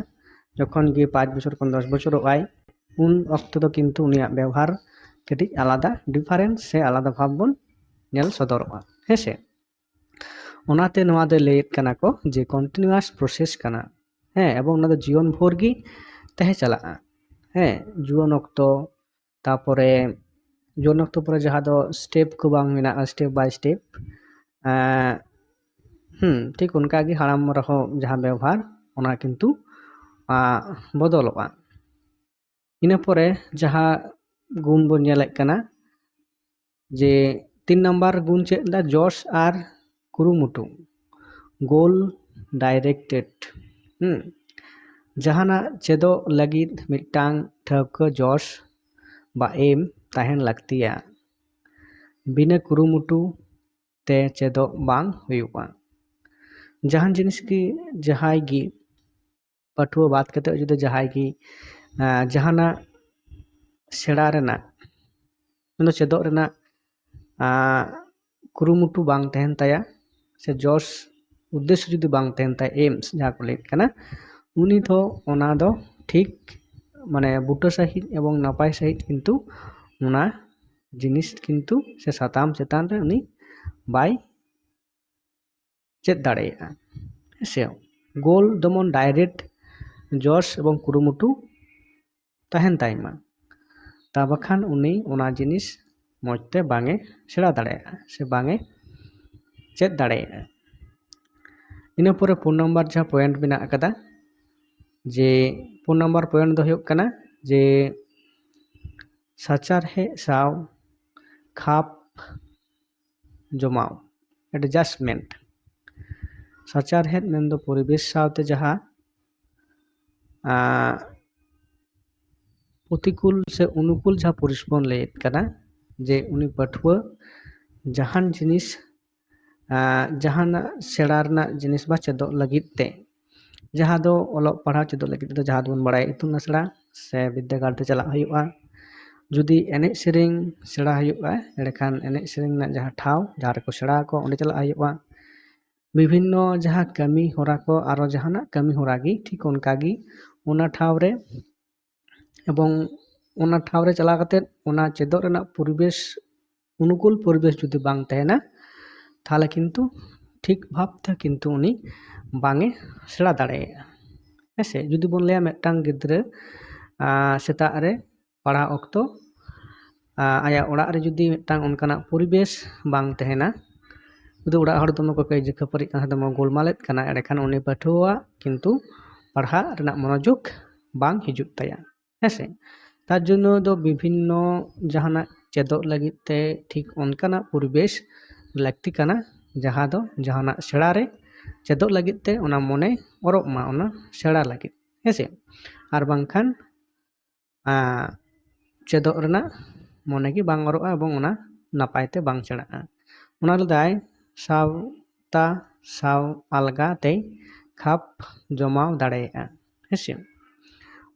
ᱡᱚᱠᱷᱚᱱ ᱜᱮ ᱯᱟᱸᱪ ᱵᱚᱪᱷᱚᱨ ᱠᱷᱚᱱ ᱫᱚᱥ ᱵᱚᱪᱷᱚᱨᱚᱜ ᱟᱭ, ᱩᱱ ᱚᱠᱛᱚ ᱫᱚ ᱠᱤᱱᱛᱩ ᱩᱱᱤᱭᱟᱜ ᱵᱮᱵᱚᱦᱟᱨ ᱠᱟᱹᱴᱤᱡ ᱟᱞᱟᱫᱟ, difference ᱥᱮ ᱟᱞᱟᱫᱟ ᱵᱷᱟᱵᱽ ᱵᱚᱱ ᱧᱮᱞ ᱥᱚᱫᱚᱨᱚᱜᱼᱟ᱾ ᱦᱮᱸᱥᱮ? ᱚᱱᱟᱛᱮ ᱱᱚᱣᱟ ᱫᱚᱭ ᱞᱟᱹᱭᱮᱫ ᱠᱟᱱᱟ ᱠᱚ ᱡᱮ continuous process ᱠᱟᱱᱟ᱾ ᱦᱮᱸ, ᱮᱵᱚᱝ ᱚᱱᱟ ᱫᱚ ᱡᱤᱭᱚᱱ ᱵᱷᱳᱨ ᱜᱮ ᱛᱟᱦᱮᱸ ᱪᱟᱞᱟᱜᱼᱟ᱾ ᱦᱮᱸ, ᱡᱩᱣᱟᱹᱱ ᱚᱠᱛᱚ, ᱛᱟᱯᱚᱨᱮ ᱡᱩᱣᱟᱹᱱ ᱚᱠᱛᱚ ᱯᱚᱨᱮ ᱡᱟᱦᱟᱸ ᱫᱚ step ᱠᱚ ᱵᱟᱝ ᱢᱮᱱᱟᱜᱼᱟ, step by step, ᱮᱸ, ᱦᱩᱸ, ᱴᱷᱤᱠ ᱚᱱᱠᱟ ᱜᱮ ᱦᱟᱲᱟᱢ ᱨᱮᱦᱚᱸ ᱡᱟᱦᱟᱸ ᱵᱮᱵᱚᱦᱟᱨ, ᱚᱱᱟ ᱠᱤᱱᱛᱩ, ᱟᱸ, ᱵᱚᱫᱚᱞᱚᱜᱼᱟ᱾ ᱤᱱᱟᱹ ᱯᱚᱨᱮ ᱡᱟᱦᱟᱸ ᱜᱩᱱ ᱵᱚᱱ ᱧᱮᱞᱮᱫ ᱠᱟᱱᱟ, ᱡᱮ ᱛᱤᱱ ᱱᱟᱢᱵᱟᱨ ᱜᱩᱱ ᱪᱮᱫ ᱫᱟ, ᱡᱚᱥ ᱟᱨ ᱠᱩᱨᱩᱢᱩᱴᱩ, goal directed᱾ ᱦᱩᱸ, ᱡᱟᱦᱟᱱᱟᱜ ᱪᱮᱫᱚᱜ ᱞᱟᱹᱜᱤᱫ ᱢᱤᱫᱴᱟᱝ ᱴᱷᱟᱹᱣᱠᱟᱹ ᱡᱚᱥ ᱵᱟ ᱮᱢ ᱛᱟᱦᱮᱱ ᱞᱟᱹᱠᱛᱤᱭᱟ᱾ ᱵᱤᱱᱟᱹ ᱠᱩᱨᱩᱢᱩᱴᱩ ᱛᱮ ᱪᱮᱫᱚᱜ ᱵᱟᱝ ᱦᱩᱭᱩᱜᱼᱟ᱾ ᱡᱟᱦᱟᱱ ᱡᱤᱱᱤᱥ ᱜᱮ ᱡᱟᱦᱟᱸᱭ ᱜᱮ ᱯᱟᱹᱴᱷᱩᱣᱟᱹ ᱵᱟᱫ ᱠᱟᱛᱮ ᱡᱩᱫᱤ ᱡᱟᱦᱟᱸᱭ ᱜᱮ, ᱟᱸ, ᱡᱟᱦᱟᱱᱟᱜ ᱥᱮᱬᱟ ᱨᱮᱱᱟᱜ, ᱢᱮᱱᱫᱚ ᱪᱮᱫᱚᱜ ᱨᱮᱱᱟᱜ, ᱟᱸ, ᱠᱩᱨᱩᱢᱩᱴᱩ ᱵᱟᱝ ᱛᱟᱦᱮᱱ ᱛᱟᱭᱟ, ᱥᱮ ᱡᱚᱥ ᱩᱫᱽᱫᱮᱥᱥᱚ ᱡᱩᱫᱤ ᱵᱟᱝ ᱛᱟᱦᱮᱱ ᱛᱟᱭᱟ, aims ᱡᱟᱦᱟᱸ ᱠᱚ ᱞᱟᱹᱭᱮᱫ ᱠᱟᱱᱟ, ᱩᱱᱤ ᱫᱚ ᱚᱱᱟ ᱫᱚ ᱴᱷᱤᱠ, ᱢᱟᱱᱮ, ᱵᱩᱴᱟᱹ ᱥᱟᱺᱦᱤᱡ ᱮᱵᱚᱝ ᱱᱟᱯᱟᱭ ᱥᱟᱺᱦᱤᱡ ᱠᱤᱱᱛᱩ ᱚᱱᱟ ᱡᱤᱱᱤᱥ ᱠᱤᱱᱛᱩ ᱥᱮ ᱥᱟᱛᱟᱢ ᱪᱮᱛᱟᱱ ᱨᱮ ᱩᱱᱤ ᱵᱟᱭ ᱪᱮᱫ ᱫᱟᱲᱮᱭᱟᱜᱼᱟ᱾ ᱦᱮᱸ ᱥᱮ, ᱜᱳᱞ ᱡᱮᱢᱚᱱ ᱰᱟᱭᱨᱮᱠᱴ ᱡᱚᱥ ᱮᱵᱚᱝ ᱠᱩᱨᱩᱢᱩᱴᱩ ᱛᱟᱦᱮᱱ ᱛᱟᱭ ᱢᱟ, ᱛᱟ ᱵᱟᱠᱷᱟᱱ ᱩᱱᱤ ᱚᱱᱟ ᱡᱤᱱᱤᱥ ᱢᱚᱡᱽ ᱛᱮ ᱵᱟᱝ ᱮ ᱥᱮᱬᱟ ᱫᱟᱲᱮᱭᱟᱜᱼᱟ ᱥᱮ ᱵᱟᱝ ᱮ ᱪᱮᱫ ᱫᱟᱲᱮᱭᱟᱜᱼᱟ᱾ ᱤᱱᱟᱹ ᱯᱚᱨᱮ ᱯᱩᱱ ᱱᱟᱢᱵᱟᱨ ᱡᱟᱦᱟᱸ ᱯᱚᱭᱮᱱᱴ ᱢᱮᱱᱟᱜ ᱟᱠᱟᱫᱟ, ᱡᱮ ᱯᱩᱱ ᱱᱟᱢᱵᱟᱨ ᱯᱚᱭᱮᱱᱴ ᱫᱚ ᱦᱩᱭᱩᱜ ᱠᱟᱱᱟ ᱡᱮ ᱥᱟᱪᱟᱨᱦᱮᱫ ᱥᱟᱶ ᱠᱷᱟᱯ ᱡᱚᱢᱟᱣ, ᱮᱰᱡᱟᱥᱴᱢᱮᱱᱴ᱾ ᱥᱟᱪᱟᱨᱦᱮᱫ ᱢᱮᱱᱫᱚ ᱯᱚᱨᱤᱵᱮᱥ ᱥᱟᱶᱛᱮ ᱡᱟᱦᱟᱸ ᱟᱸ, ᱯᱨᱚᱛᱤᱠᱩᱞ ᱥᱮ ᱚᱱᱩᱠᱩᱞ ᱡᱟᱦᱟᱸ ᱯᱚᱨᱤᱵᱮᱥ ᱵᱚᱱ ᱞᱟᱹᱭᱮᱫ ᱠᱟᱱᱟ, ᱡᱮ ᱩᱱᱤ ᱯᱟᱹᱴᱷᱩᱣᱟᱹ ᱡᱟᱦᱟᱱ ᱡᱤᱱᱤᱥ, ᱟᱸ, ᱡᱟᱦᱟᱱᱟᱜ ᱥᱮᱬᱟ ᱨᱮᱱᱟᱜ ᱡᱤᱱᱤᱥ ᱵᱟ ᱪᱮᱫᱚᱜ ᱞᱟᱹᱜᱤᱫ ᱛᱮ, ᱡᱟᱦᱟᱸ ᱫᱚ ᱚᱞᱚᱜ ᱯᱟᱲᱦᱟᱣ ᱪᱮᱫᱚᱜ ᱞᱟᱹᱜᱤᱫ ᱛᱮᱫᱚ ᱡᱟᱦᱟᱸ ᱫᱚᱵᱚᱱ ᱵᱟᱲᱟᱭᱟ ᱤᱛᱩᱱ ᱟᱥᱲᱟ ᱥᱮ ᱵᱤᱫᱽᱫᱟᱹᱜᱟᱲ ᱛᱮ ᱪᱟᱞᱟᱜ ᱦᱩᱭᱩᱜᱼᱟ᱾ ᱡᱩᱫᱤ ᱮᱱᱮᱡ ᱥᱮᱨᱮᱧ ᱥᱮᱬᱟ ᱦᱩᱭᱩᱜᱼᱟ, ᱮᱸᱰᱮᱠᱷᱟᱱ ᱮᱱᱮᱡ ᱥᱮᱨᱮᱧ ᱨᱮᱱᱟᱜ ᱡᱟᱦᱟᱸ ᱴᱷᱟᱶ, ᱡᱟᱦᱟᱸ ᱨᱮᱠᱚ ᱥᱮᱬᱟ ᱟᱠᱚ, ᱚᱸᱰᱮ ᱪᱟᱞᱟᱜ ᱦᱩᱭᱩᱜᱼᱟ᱾ ᱵᱤᱵᱷᱤᱱᱱᱚ ᱡᱟᱦᱟᱸ ᱠᱟᱹᱢᱤ ᱦᱚᱨᱟ ᱠᱚ, ᱟᱨᱚ ᱡᱟᱦᱟᱱᱟᱜ ᱠᱟᱹᱢᱤ ᱦᱚᱨᱟ ᱜᱮ ᱴᱷᱤᱠ ᱚᱱᱠᱟ ᱜᱮ ᱚᱱᱟ ᱴᱷᱟᱶ ᱨᱮ, ᱮᱵᱚᱝ ᱚᱱᱟ ᱴᱷᱟᱶ ᱨᱮ ᱪᱟᱞᱟᱣ ᱠᱟᱛᱮᱫ ᱚᱱᱟ ᱪᱮᱫᱚᱜ ᱨᱮᱱᱟᱜ ᱯᱚᱨᱤᱵᱮᱥ, ᱚᱱᱩᱠᱩᱞ ᱯᱚᱨᱤᱵᱮᱥ ᱡᱩᱫᱤ ᱵᱟᱝ ᱛᱟᱦᱮᱱᱟ, ᱛᱟᱦᱚᱞᱮ ᱠᱤᱱᱛᱩ ᱴᱷᱤᱠ ᱵᱷᱟᱵᱽ ᱛᱮ ᱠᱤᱱᱛᱩ ᱩᱱᱤ ᱵᱟᱝ ᱮ ᱥᱮᱬᱟ ᱫᱟᱲᱮᱭᱟᱜᱼᱟ᱾ ᱦᱮᱸ ᱥᱮ, ᱡᱩᱫᱤ ᱵᱚᱱ ᱞᱟᱹᱭᱟ ᱢᱤᱫᱴᱟᱝ ᱜᱤᱫᱽᱨᱟᱹ, ᱟᱸ, ᱥᱮᱛᱟᱜ ᱨᱮ ᱯᱟᱲᱦᱟᱣ ᱚᱠᱛᱚ, ᱟᱸ, ᱟᱭᱟᱜ ᱚᱲᱟᱜ ᱨᱮ ᱡᱩᱫᱤ ᱢᱤᱫᱴᱟᱝ ᱚᱱᱠᱟᱱᱟᱜ ᱯᱚᱨᱤᱵᱮᱥ ᱵᱟᱝ ᱛᱟᱦᱮᱱᱟ, ᱡᱩᱫᱤ ᱚᱲᱟᱜ ᱦᱚᱲ ᱫᱚᱢᱮ ᱠᱚ ᱠᱟᱹᱭᱡᱟᱹ ᱠᱷᱟᱹᱯᱟᱹᱨᱤᱜ ᱠᱟᱱᱟ, ᱫᱚᱢᱮ ᱜᱳᱞᱢᱟᱞᱮᱫ ᱠᱟᱱᱟ, ᱮᱸᱰᱮᱠᱷᱟᱱ ᱩᱱᱤ ᱯᱟᱹᱴᱷᱩᱣᱟᱹᱣᱟᱜ ᱠᱤᱱᱛᱩ ᱯᱟᱲᱦᱟᱜ ᱨᱮᱱᱟᱜ ᱢᱚᱱᱳᱡᱳᱜᱽ ᱵᱟᱝ ᱦᱤᱡᱩᱜ ᱛᱟᱭᱟ᱾ ᱦᱮᱸ ᱥᱮ, ᱛᱟᱨ ᱡᱚᱱᱱᱚ ᱫᱚ ᱵᱤᱵᱷᱤᱱᱱᱚ ᱡᱟᱦᱟᱱᱟᱜ ᱪᱮᱫᱚᱜ ᱞᱟᱹᱜᱤᱫ ᱛᱮ ᱴᱷᱤᱠ ᱚᱱᱠᱟᱱᱟᱜ ᱯᱚᱨᱤᱵᱮᱥ ᱞᱟᱹᱠᱛᱤ ᱠᱟᱱᱟ, ᱡᱟᱦᱟᱸ ᱫᱚ ᱡᱟᱦᱟᱱᱟᱜ ᱥᱮᱬᱟ ᱨᱮ ᱪᱮᱫᱚᱜ ᱞᱟᱹᱜᱤᱫ ᱛᱮ ᱚᱱᱟ ᱢᱚᱱᱮ ᱚᱨᱚᱜ ᱢᱟ, ᱚᱱᱟ ᱥᱮᱬᱟ ᱞᱟᱹᱜᱤᱫ, ᱦᱮᱸ ᱥᱮ᱾ ᱟᱨ ᱵᱟᱝᱠᱷᱟᱱ, ᱟᱸ, ᱪᱮᱫᱚᱜ ᱨᱮᱱᱟᱜ ᱢᱚᱱᱮ ᱜᱮ ᱵᱟᱝ ᱚᱨᱚᱜᱼᱟ ᱮᱵᱚᱝ ᱚᱱᱟ ᱱᱟᱯᱟᱭ ᱛᱮ ᱵᱟᱝ ᱥᱮᱬᱟᱜᱼᱟ᱾ ᱚᱱᱟ ᱞᱟᱹᱜᱤᱫ ᱥᱟᱶᱛᱟ ᱥᱟᱶ ᱟᱞᱜᱟ ᱛᱮ ᱠᱷᱟᱯ ᱡᱚᱢᱟᱣ ᱫᱟᱲᱮᱭᱟᱜᱼᱟ, ᱦᱮᱸ ᱥᱮ᱾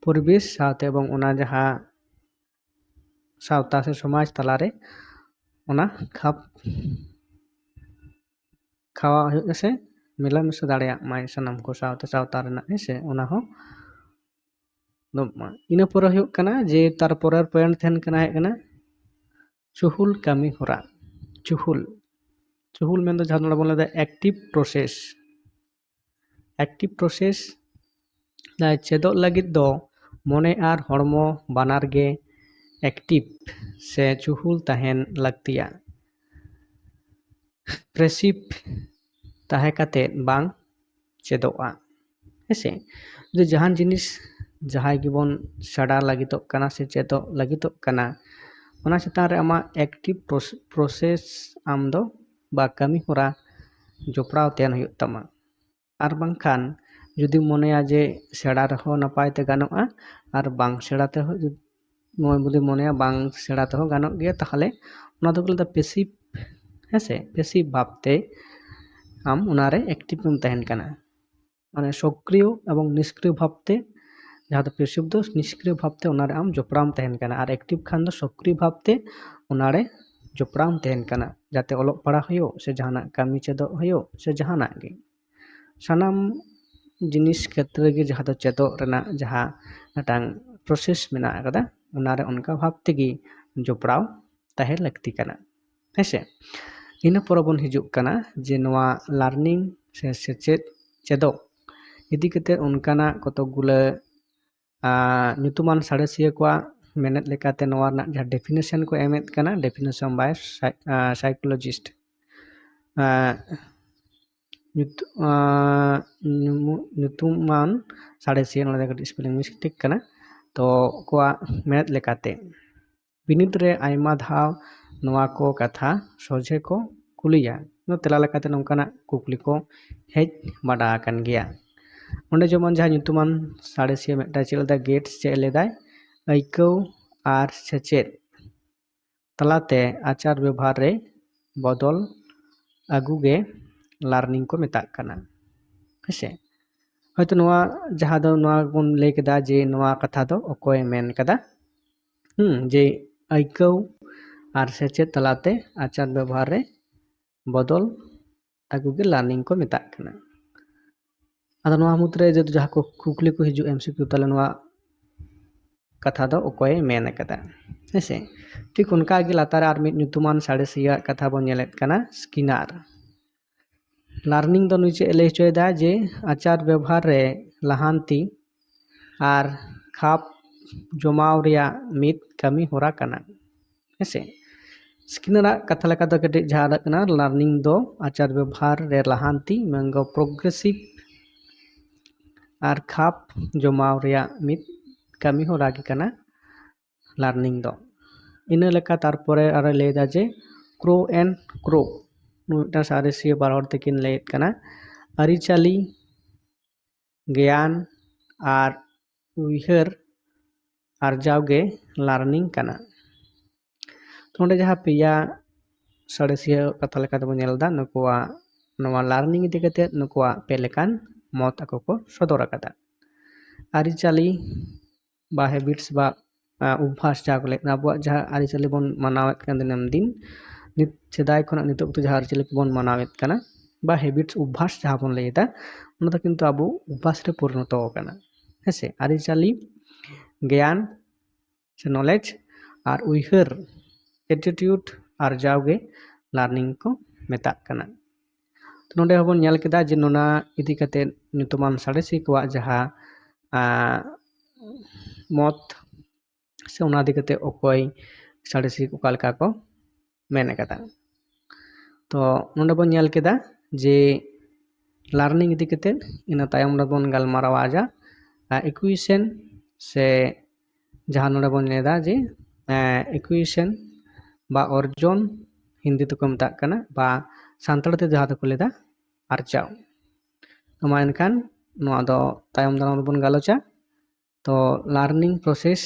ᱯᱚᱨᱤᱵᱮᱥ ᱥᱟᱶᱛᱮ ᱮᱵᱚᱝ ᱚᱱᱟ ᱡᱟᱦᱟᱸ ᱥᱟᱶᱛᱟ ᱥᱮ ᱥᱚᱢᱟᱡᱽ ᱛᱟᱞᱟᱨᱮ ᱚᱱᱟ ᱠᱷᱟᱯ ᱠᱷᱟᱣᱟ ᱦᱩᱭᱩᱜ ᱥᱮ ᱢᱮᱞᱟᱢᱮᱥᱟ ᱫᱟᱲᱮᱭᱟᱜ ᱢᱟᱭ ᱥᱟᱱᱟᱢ ᱠᱚ ᱥᱟᱶᱛᱮ, ᱥᱟᱶᱛᱟ ᱨᱮᱱᱟᱜ, ᱦᱮᱸ ᱥᱮ, ᱚᱱᱟ ᱦᱚᱸ ᱫᱚ ᱢᱟ᱾ ᱤᱱᱟᱹ ᱯᱚᱨᱮ ᱦᱩᱭᱩᱜ ᱠᱟᱱᱟ ᱡᱮ ᱛᱟᱨᱯᱚᱨᱮᱨ ᱯᱚᱭᱮᱱᱴ ᱛᱟᱦᱮᱱ ᱠᱟᱱᱟ, ᱦᱮᱡ ᱠᱟᱱᱟ ᱪᱩᱦᱩᱞ ᱠᱟᱹᱢᱤ ᱦᱚᱨᱟ᱾ ᱪᱩᱦᱩᱞ, ᱪᱩᱦᱩᱞ ᱢᱮᱱᱫᱚ ᱡᱟᱦᱟᱸ ᱱᱚᱰᱮ ᱵᱚᱱ ᱞᱟᱹᱭᱫᱟ active process᱾ Active process ᱪᱮᱫᱚᱜ ᱞᱟᱹᱜᱤᱫ ᱫᱚ ᱢᱚᱱᱮ ᱟᱨ ᱦᱚᱲᱢᱚ ᱵᱟᱱᱟᱨ ᱜᱮ active ᱥᱮ ᱪᱩᱦᱩᱞ ᱛᱟᱦᱮᱱ ᱞᱟᱹᱠᱛᱤᱭᱟ᱾ Passive ᱛᱟᱦᱮᱸ ᱠᱟᱛᱮ ᱵᱟᱝ ᱪᱮᱫᱚᱜᱼᱟ᱾ ᱦᱮᱸᱥᱮ, ᱡᱩᱫᱤ ᱡᱟᱦᱟᱱ ᱡᱤᱱᱤᱥ ᱡᱟᱦᱟᱸᱭ ᱜᱮᱵᱚᱱ ᱥᱮᱬᱟ ᱞᱟᱹᱜᱤᱫᱚᱜ ᱠᱟᱱᱟ ᱥᱮ ᱪᱮᱫᱚᱜ ᱞᱟᱹᱜᱤᱫᱚᱜ ᱠᱟᱱᱟ, ᱚᱱᱟ ᱪᱮᱛᱟᱱ ᱨᱮ ᱟᱢᱟᱜ active process ᱟᱢ ᱫᱚ ᱵᱟ ᱠᱟᱹᱢᱤ ᱦᱚᱨᱟ ᱡᱚᱯᱲᱟᱣ ᱛᱟᱦᱮᱱ ᱦᱩᱭᱩᱜ ᱛᱟᱢᱟ᱾ ᱟᱨ ᱵᱟᱝᱠᱷᱟᱱ ᱡᱩᱫᱤᱢ ᱢᱚᱱᱮᱭᱟ ᱡᱮ ᱥᱮᱬᱟ ᱨᱮᱦᱚᱸ ᱱᱟᱯᱟᱭ ᱛᱮ ᱜᱟᱱᱚᱜᱼᱟ, ᱟᱨ ᱵᱟᱝ ᱥᱮᱬᱟ ᱛᱮᱦᱚᱸ ᱡᱩᱫᱤ ᱢᱚᱱᱮ ᱵᱚᱞᱮ ᱢᱚᱱᱮᱭᱟ ᱵᱟᱝ ᱥᱮᱬᱟ ᱛᱮᱦᱚᱸ ᱜᱟᱱᱚᱜ ᱜᱮᱭᱟ, ᱛᱟᱦᱚᱞᱮ ᱚᱱᱟ ᱫᱚᱠᱚ ᱞᱟᱹᱭᱫᱟ passive, ᱦᱮᱸ ᱥᱮ, passive ᱵᱷᱟᱵᱽᱛᱮ ᱟᱢ ᱚᱱᱟᱨᱮ active ᱮᱢ ᱛᱟᱦᱮᱱ ᱠᱟᱱᱟ᱾ ᱢᱟᱱᱮ ᱥᱚᱠᱨᱤᱭᱚ ᱮᱵᱚᱝ ᱱᱤᱥᱠᱨᱤᱭᱚ ᱵᱷᱟᱵᱽᱛᱮ, ᱡᱟᱦᱟᱸ ᱫᱚ passive ᱫᱚ ᱱᱤᱥᱠᱨᱤᱭᱚ ᱵᱷᱟᱵᱽᱛᱮ ᱚᱱᱟᱨᱮ ᱟᱢ ᱡᱚᱯᱲᱟᱣ ᱮᱢ ᱛᱟᱦᱮᱱ ᱠᱟᱱᱟ, ᱟᱨ active ᱠᱷᱟᱱ ᱫᱚ ᱥᱚᱠᱨᱤᱭᱚ ᱵᱷᱟᱵᱽᱛᱮ ᱚᱱᱟᱨᱮ ᱡᱚᱯᱲᱟᱣ ᱮᱢ ᱛᱟᱦᱮᱱ ᱠᱟᱱᱟ, ᱡᱟᱛᱮ ᱚᱞᱚᱜ ᱯᱟᱲᱦᱟᱜ ᱦᱩᱭᱩᱜ ᱥᱮ ᱡᱟᱦᱟᱱᱟᱜ ᱠᱟᱹᱢᱤ ᱪᱮᱫᱚᱜ ᱦᱩᱭᱩᱜ ᱥᱮ ᱡᱟᱦᱟᱱᱟᱜ ᱜᱮ᱾ ᱥᱟᱱᱟᱢ ᱡᱤᱱᱤᱥ ᱠᱷᱮᱛᱨᱮ ᱜᱮ ᱡᱟᱦᱟᱸ ᱫᱚ ᱪᱮᱫᱚᱜ ᱨᱮᱱᱟᱜ ᱡᱟᱦᱟᱸ ᱢᱤᱫᱴᱟᱝ process ᱢᱮᱱᱟᱜ ᱟᱠᱟᱫᱟ, ᱚᱱᱟᱨᱮ ᱚᱱᱠᱟ ᱵᱷᱟᱵᱽ ᱛᱮᱜᱮ ᱡᱚᱯᱲᱟᱣ ᱛᱟᱦᱮᱸ ᱞᱟᱹᱠᱛᱤ ᱠᱟᱱᱟ᱾ ᱦᱮᱸᱥᱮ, ᱤᱱᱟᱹ ᱯᱚᱨᱮ ᱵᱚᱱ ᱦᱤᱡᱩᱜ ᱠᱟᱱᱟ ᱡᱮ ᱱᱚᱣᱟ learning ᱥᱮ ᱥᱮᱪᱮᱫ, ᱪᱮᱫᱚᱜ ᱤᱫᱤ ᱠᱟᱛᱮ ᱚᱱᱠᱟᱱᱟᱜ ᱠᱚᱛᱚᱠ ᱜᱩᱞᱟᱹ ᱟᱨ ᱧᱩᱛᱩᱢᱟᱱ ᱥᱟᱬᱮᱥᱤᱭᱟᱹ ᱠᱚᱣᱟᱜ ᱢᱮᱱᱮᱫ ᱞᱮᱠᱟᱛᱮ ᱱᱚᱣᱟ ᱨᱮᱱᱟᱜ ᱡᱟᱦᱟᱸ definition ᱠᱚ ᱮᱢᱮᱫ ᱠᱟᱱᱟ, definition by psy-, R psychologist, ᱟᱨ ᱧᱩᱛ-, ᱟᱨ ᱧᱩᱢᱩ-, ᱧᱩᱛᱩᱢᱟᱱ ᱥᱟᱬᱮᱥᱤᱭᱟᱹ, ᱱᱚᱰᱮ ᱠᱟᱹᱴᱤᱡ spelling mistake ᱠᱟᱱᱟ, ᱛᱚ ᱠᱚᱣᱟᱜ ᱢᱮᱱᱮᱫ ᱞᱮᱠᱟᱛᱮ ᱵᱤᱱᱤᱰ ᱨᱮ ᱟᱭᱢᱟ ᱫᱷᱟᱣ ᱱᱚᱣᱟ ᱠᱚ ᱠᱟᱛᱷᱟ ᱥᱚᱡᱷᱮ ᱠᱚ ᱠᱩᱞᱤᱭᱟ᱾ ᱱᱚᱣᱟ ᱛᱮᱞᱟ ᱞᱮᱠᱟᱛᱮ ᱱᱚᱝᱠᱟᱱᱟᱜ ᱠᱩᱠᱞᱤ ᱠᱚ ᱦᱮᱡ ᱵᱟᱲᱟ ᱟᱠᱟᱱ ᱜᱮᱭᱟ᱾ ᱚᱸᱰᱮ ᱡᱮᱢᱚᱱ ᱡᱟᱦᱟᱸ ᱧᱩᱛᱩᱢᱟᱱ ᱥᱟᱬᱮᱥᱤᱭᱟᱹ ᱢᱤᱫᱴᱟᱝ ᱪᱮᱫ ᱞᱮᱫᱟ, ᱜᱮᱴᱥ ᱪᱮᱫ ᱞᱮᱫᱟᱭ, ᱟᱹᱭᱠᱟᱹᱣ ᱟᱨ ᱥᱮᱪᱮᱫ ᱛᱟᱞᱟᱛᱮ ᱟᱪᱟᱨ ᱵᱮᱵᱚᱦᱟᱨ ᱨᱮ ᱵᱚᱫᱚᱞ ᱟᱹᱜᱩ ᱜᱮ learning ᱠᱚ ᱢᱮᱛᱟᱜ ᱠᱟᱱᱟ᱾ ᱦᱮᱸᱥᱮ, ᱦᱚᱭᱛᱳ ᱱᱚᱣᱟ ᱡᱟᱦᱟᱸ ᱫᱚ ᱱᱚᱣᱟ ᱵᱚᱱ ᱞᱟᱹᱭ ᱠᱮᱫᱟ ᱡᱮ ᱱᱚᱣᱟ ᱠᱟᱛᱷᱟ ᱫᱚ ᱚᱠᱚᱭᱮ ᱢᱮᱱ ᱠᱟᱫᱟ, ᱦᱩᱸ, ᱡᱮ ᱟᱹᱭᱠᱟᱹᱣ ᱟᱨ ᱥᱮᱪᱮᱫ ᱛᱟᱞᱟᱛᱮ ᱟᱪᱟᱨ ᱵᱮᱵᱚᱦᱟᱨ ᱨᱮ ᱵᱚᱫᱚᱞ ᱟᱹᱜᱩ ᱜᱮ learning ᱠᱚ ᱢᱮᱛᱟᱜ ᱠᱟᱱᱟ᱾ ᱟᱫᱚ ᱱᱚᱣᱟ ᱢᱩᱫᱽᱨᱮ ᱡᱚᱛᱚ ᱡᱟᱦᱟᱸ ᱠᱚ ᱠᱩᱠᱞᱤ ᱠᱚ ᱦᱤᱡᱩᱜᱼᱟ M C Q, ᱛᱟᱦᱞᱮ ᱱᱚᱣᱟ ᱠᱟᱛᱷᱟ ᱫᱚ ᱚᱠᱚᱭᱮ ᱢᱮᱱ ᱟᱠᱟᱫᱟ᱾ ᱦᱮᱸᱥᱮ? ᱴᱷᱤᱠ ᱚᱱᱠᱟ ᱜᱮ ᱞᱟᱛᱟᱨ ᱨᱮ ᱟᱨ ᱢᱤᱫ ᱧᱩᱛᱩᱢᱟᱱ ᱥᱟᱬᱮᱥᱤᱭᱟᱹᱣᱟᱜ ᱠᱟᱛᱷᱟ ᱵᱚᱱ ᱧᱮᱞᱮᱫ ᱠᱟᱱᱟ, ᱥᱠᱤᱱᱟᱨ᱾ ᱞᱟᱨᱱᱤᱝ ᱫᱚ ᱱᱩᱭ ᱪᱮᱫ ᱮ ᱞᱟᱹᱭ ᱦᱚᱪᱚᱭᱮᱫᱟ ᱡᱮ ᱟᱪᱟᱨ ᱵᱮᱵᱚᱦᱟᱨ ᱨᱮ ᱞᱟᱦᱟᱱᱛᱤ ᱟᱨ ᱠᱷᱟᱯ ᱡᱚᱢᱟᱣ ᱨᱮᱭᱟᱜ ᱢᱤᱫ ᱠᱟᱹᱢᱤ ᱦᱚᱨᱟ ᱠᱟᱱᱟ᱾ ᱦᱮᱸᱥᱮ? ᱥᱠᱤᱱᱟᱨᱟᱜ ᱠᱟᱛᱷᱟ ᱞᱮᱠᱟ ᱫᱚ ᱠᱟᱹᱴᱤᱡ ᱡᱟᱦᱟᱸ ᱫᱚ ᱠᱟᱱᱟ, ᱞᱟᱨᱱᱤᱝ ᱫᱚ ᱟᱪᱟᱨ ᱵᱮᱵᱚᱦᱟᱨ ᱨᱮ ᱞᱟᱦᱟᱱᱛᱤ, ᱢᱮᱱᱫᱚ ᱯᱨᱳᱜᱨᱮᱥᱤᱵᱷ ᱟᱨ ᱠᱷᱟᱯ ᱡᱚᱢᱟᱣ ᱨᱮᱭᱟᱜ ᱢᱤᱫ ᱠᱟᱹᱢᱤ ᱦᱚᱨᱟ ᱜᱮ ᱠᱟᱱᱟ ᱞᱟᱨᱱᱤᱝ ᱫᱚ᱾ ᱤᱱᱟᱹ ᱞᱮᱠᱟ ᱛᱟᱨᱯᱚᱨᱮ ᱟᱨᱚᱭ ᱞᱟᱹᱭᱫᱟ ᱡᱮ ᱠᱨᱳ ᱮᱱᱰ ᱠᱨᱳ, ᱱᱩᱭ ᱢᱤᱫᱴᱟᱝ ᱥᱟᱬᱮᱥᱤᱭᱟᱹ ᱵᱟᱨ ᱦᱚᱲ ᱛᱮᱠᱤᱱ ᱞᱟᱹᱭᱮᱫ ᱠᱟᱱᱟ, ᱟᱹᱨᱤᱪᱟᱹᱞᱤ, ᱜᱮᱭᱟᱱ ᱟᱨ ᱩᱭᱦᱟᱹᱨ ᱟᱨᱡᱟᱣ ᱜᱮ ᱞᱟᱨᱱᱤᱝ ᱠᱟᱱᱟ᱾ ᱱᱚᱰᱮ ᱡᱟᱦᱟᱸ ᱯᱮᱭᱟ ᱥᱟᱬᱮᱥᱤᱭᱟᱹ ᱠᱟᱛᱷᱟ ᱞᱮᱠᱟ ᱛᱮᱵᱚᱱ ᱧᱮᱞ ᱮᱫᱟ, ᱱᱩᱠᱩᱣᱟᱜ ᱱᱚᱣᱟ ᱞᱟᱨᱱᱤᱝ ᱤᱫᱤ ᱠᱟᱛᱮ ᱱᱩᱠᱩᱣᱟᱜ ᱯᱮ ᱞᱮᱠᱟᱱ ᱢᱚᱛ ᱟᱠᱚ ᱠᱚ ᱥᱚᱫᱚᱨ ᱟᱠᱟᱫᱟ᱾ ᱟᱹᱨᱤᱪᱟᱹᱞᱤ ᱵᱟ ᱦᱮᱵᱤᱴᱥ ᱵᱟ, ᱟᱸ, ᱚᱵᱵᱷᱟᱥ ᱡᱟᱦᱟᱸ ᱠᱚ ᱞᱟᱹᱭᱮᱫ ᱠᱟᱱᱟ, ᱟᱵᱚᱣᱟᱜ ᱡᱟᱦᱟᱸ ᱟᱹᱨᱤᱪᱟᱹᱞᱤ ᱵᱚᱱ ᱢᱟᱱᱟᱣᱮᱫ ᱠᱟᱱ ᱫᱤᱱᱟᱹᱢ ᱫᱤᱱ, ᱱᱤᱛ ᱥᱮᱫᱟᱭ ᱠᱷᱚᱱᱟᱜ ᱱᱤᱛᱚᱜ ᱚᱠᱛᱚ ᱡᱟᱦᱟᱸ ᱟᱹᱨᱤᱪᱟᱹᱞᱤ ᱠᱚᱵᱚᱱ ᱢᱟᱱᱟᱣᱮᱫ ᱠᱟᱱᱟ ᱵᱟ ᱦᱮᱵᱤᱴᱥ ᱚᱵᱵᱷᱟᱥ ᱡᱟᱦᱟᱸ ᱵᱚᱱ ᱞᱟᱹᱭᱮᱫᱟ, ᱚᱱᱟ ᱫᱚ ᱠᱤᱱᱛᱩ ᱟᱵᱚ ᱚᱵᱵᱷᱟᱥ ᱨᱮ ᱯᱚᱨᱤᱱᱚᱛᱚ ᱟᱠᱟᱱᱟ᱾ ᱦᱮᱸᱥᱮ? ᱟᱹᱨᱤᱪᱟᱹᱞᱤ, ᱜᱮᱭᱟᱱ ᱥᱮ ᱱᱚᱞᱮᱡᱽ ᱟᱨ ᱩᱭᱦᱟᱹᱨ, ᱮᱴᱤᱴᱤᱭᱩᱰ ᱟᱨᱡᱟᱣ ᱜᱮ ᱞᱟᱨᱱᱤᱝ ᱠᱚ ᱢᱮᱛᱟᱜ ᱠᱟᱱᱟ᱾ ᱛᱚ ᱱᱚᱰᱮ ᱦᱚᱸᱵᱚᱱ ᱧᱮᱞ ᱠᱮᱫᱟ ᱡᱮ ᱱᱚᱣᱟ ᱤᱫᱤ ᱠᱟᱛᱮ ᱧᱩᱛᱩᱢᱟᱱ ᱥᱟᱬᱮᱥᱤ ᱠᱚᱣᱟᱜ ᱡᱟᱦᱟᱸ, ᱟᱸ, ᱢᱚᱛ ᱥᱮ ᱚᱱᱟ ᱤᱫᱤ ᱠᱟᱛᱮ ᱚᱠᱚᱭ ᱥᱟᱬᱮᱥᱤ ᱚᱠᱟ ᱞᱮᱠᱟ ᱠᱚ ᱢᱮᱱ ᱟᱠᱟᱫᱟ᱾ ᱛᱚ ᱱᱚᱰᱮ ᱵᱚᱱ ᱧᱮᱞ ᱠᱮᱫᱟ ᱡᱮ ᱞᱟᱨᱱᱤᱝ ᱤᱫᱤ ᱠᱟᱛᱮ, ᱤᱱᱟᱹ ᱛᱟᱭᱚᱢ ᱨᱮᱵᱚᱱ ᱜᱟᱞᱢᱟᱨᱟᱣᱟ ᱡᱟ, ᱟᱸ, ᱮᱠᱩᱭᱮᱥᱚᱱ ᱥᱮ ᱡᱟᱦᱟᱸ ᱱᱚᱰᱮ ᱵᱚᱱ ᱞᱟᱹᱭᱫᱟ ᱡᱮ, ᱮᱸ, ᱮᱠᱩᱭᱮᱥᱚᱱ ᱵᱟ ᱚᱨᱡᱚᱱ, ᱦᱤᱱᱫᱤ ᱛᱮᱠᱚ ᱢᱮᱛᱟᱜ ᱠᱟᱱᱟ, ᱵᱟ ᱥᱟᱱᱛᱟᱲ ᱛᱮ ᱡᱟᱦᱟᱸ ᱫᱚᱠᱚ ᱞᱟᱹᱭᱫᱟ ᱟᱨᱡᱟᱣ᱾ ᱛᱚ ᱢᱟ ᱮᱱᱠᱷᱟᱱ ᱱᱚᱣᱟ ᱫᱚ ᱛᱟᱭᱚᱢ ᱫᱟᱨᱟᱢ ᱨᱮᱵᱚᱱ ᱜᱟᱞᱚᱪᱟ᱾ ᱛᱚ ᱞᱟᱨᱱᱤᱝ ᱯᱨᱚᱥᱮᱥ,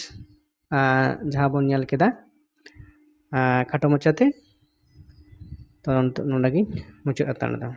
ᱟᱸ, ᱡᱟᱦᱟᱸ ᱵᱚᱱ ᱧᱮᱞ ᱠᱮᱫᱟ, ᱟᱸ, ᱠᱷᱟᱴᱚ ᱢᱟᱪᱷᱟᱛᱮ, ᱛᱚ ᱱᱚᱰᱮ ᱜᱤᱧ ᱢᱩᱪᱟᱹᱫ ᱦᱟᱛᱟᱲ ᱮᱫᱟ᱾